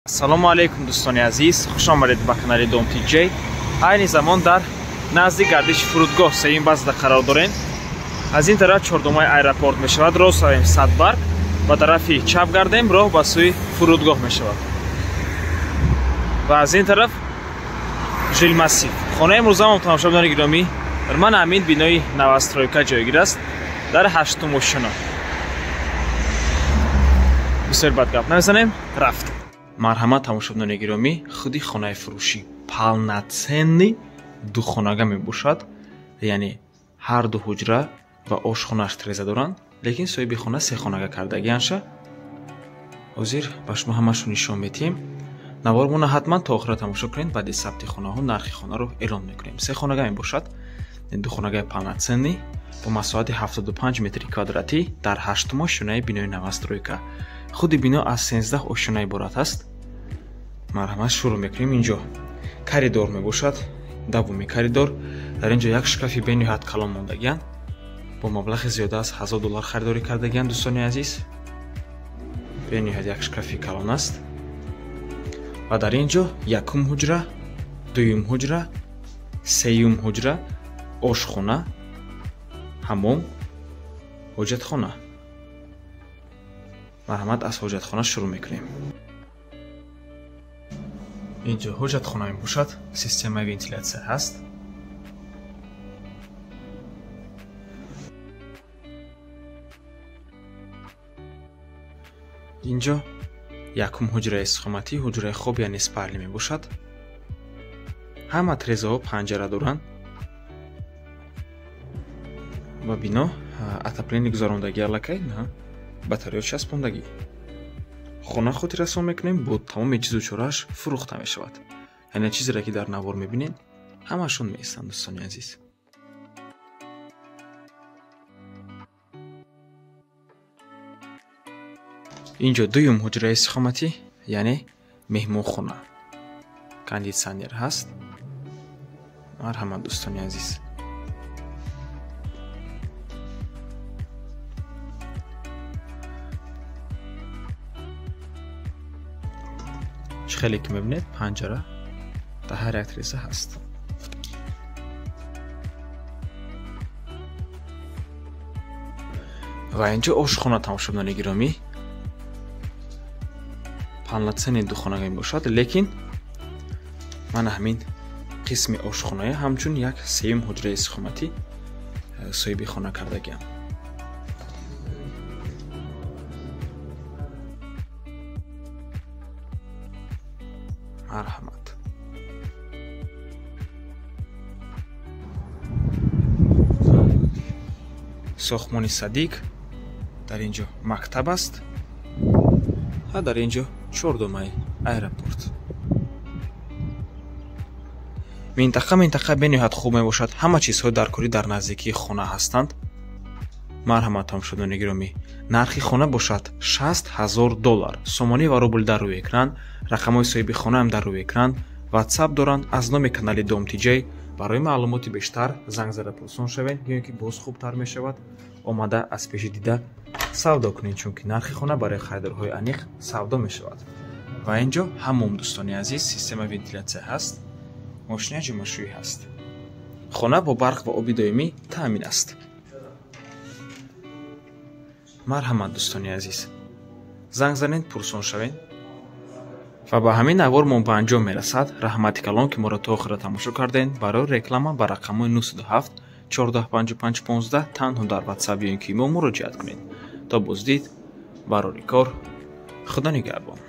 Ассалому алайкум дӯстони азиз, хуш омадед ба канали Дом ТЖ. Айни замон дар назди гардиши фурудгоҳ сеюм базада қарор дорем. Аз ин тараф чордумаи аэропорт мешавад, рост равем Садбарг, ба тарафи чап гардем, роҳ ба сӯи фурудгоҳ мешавад. Ва аз ин тараф Жилмассив. Хонаи имрӯзамон тамошобинони гиромӣ дар ман ҳамин бинои новостройка ҷойгир аст дар ҳаштум ошёна. Бисёр бад гап намезанем, рафт. Марҳамат тамошобинони гиромӣ, худи хонаи фурӯшӣ полноценный духонага мебошад, яъне ҳар ду ҳуҷра ва ошхонааш треза доранд, лекин соҳиби хона се хонага кардагианша. Ҳозир ба шумо ҳамашро нишон медиҳем. Навормона ҳатман то охира тамошо кунед, баъди сабти хонаҳо нархи хонаро эълон мекунем. Се хонага мебошад, духонагаи полноценный бо масоҳати 75 метри квадратӣ дар ҳаштум ошёнаи бинои новостройка. Худи бино аз 13 ошёна иборат аст. Марҳамат, шурӯъ мекунем. Инҷо коридор мебошад, давоми коридор. Дар инҷо як шкафи бениҳоят калон мондагианд, бо маблағи зиёда аз $1000 харидорӣ кардагианд дӯстони азиз. Бениҳоят як шкафи калон аст. Ва дар инҷо якум ҳуҷра, дуюм ҳуҷра, сеюм ҳуҷра, ошхона, ҳамом, ҳоҷатхона. Марҳамат, аз ҳоҷатхона шурӯъ мекунем. Инҷо ҳоҷатхона мебошад, системаи вентилятсия ҳаст. Инҷо якум ҳуҷраи истиқоматӣ, ҳуҷраи хоб яъне спальня мебошад. Ҳама трезаҳо панҷара доранд ва бино отопление гузарондагӣ аллакай, на батарея часпондагӣ. Хона хотиррасон мекунем, бо тамоми чизу чорааш фурӯхта мешавад. Яъне чизере ки дар навор мебинед, ҳамашон меистанд дӯстони азиз. Инҷо дуюм ҳуҷраи истиқоматӣ, яъне меҳмонхона. Кондитсионер ҳаст. Марҳамат дӯстони азиз. Чӣ хеле ки мебинед, панҷара дар ҳар як треза ҳаст. Ва инҷо ошхона тамошобинони гиромӣ. Полноценный духонага мебошад, лекин мана ҳамин қисми ошхоная ҳамчун як сеюм ҳуҷраи истиқоматӣ соҳиби хона кардагиам. Марҳамат. Сохтмони садик, дар инҷо мактаб аст ва дар инҷо чордумаи аэропорт. Минтақа бениҳоят хуб мебошад. Ҳама чизҳои даркорӣ дар наздикии хона ҳастанд. Марҳамат тамошобинони гиромӣ. Нархи хона бошад $60,000. Сомонӣ ва рубл дар рӯи экран, рақамҳои соҳиби хонаам дар рӯи экран, WhatsApp доранд аз номи канали Дом ТЖ. Барои маълумоти бештар занг зада пурсон шавед, ё ин ки боз хубтар мешавад омада аз пеши дида савдо кунед, чунки нархи хона барои харидорҳои аниқ савдо мешавад. Ва инҷо ҳамом дӯстони азиз, системаи вентилятсия ҳаст, мошини ҷумъашӯӣ ҳаст. Хона бо барқ ва оби доимӣ таъмин аст. Марҳамат дӯстони азиз, занг занед, пурсон шавед. Ва ба ҳамин навор мо ба анҷом мерасад. Раҳмати калон ки моро то охира тамошо кардед. Барои реклама ба рақамҳои 907 14 55 15 танҳо дар WhatsApp ё ин ки мо муроҷиат кунед. То боздид, барори кор, Худо нигаҳбон.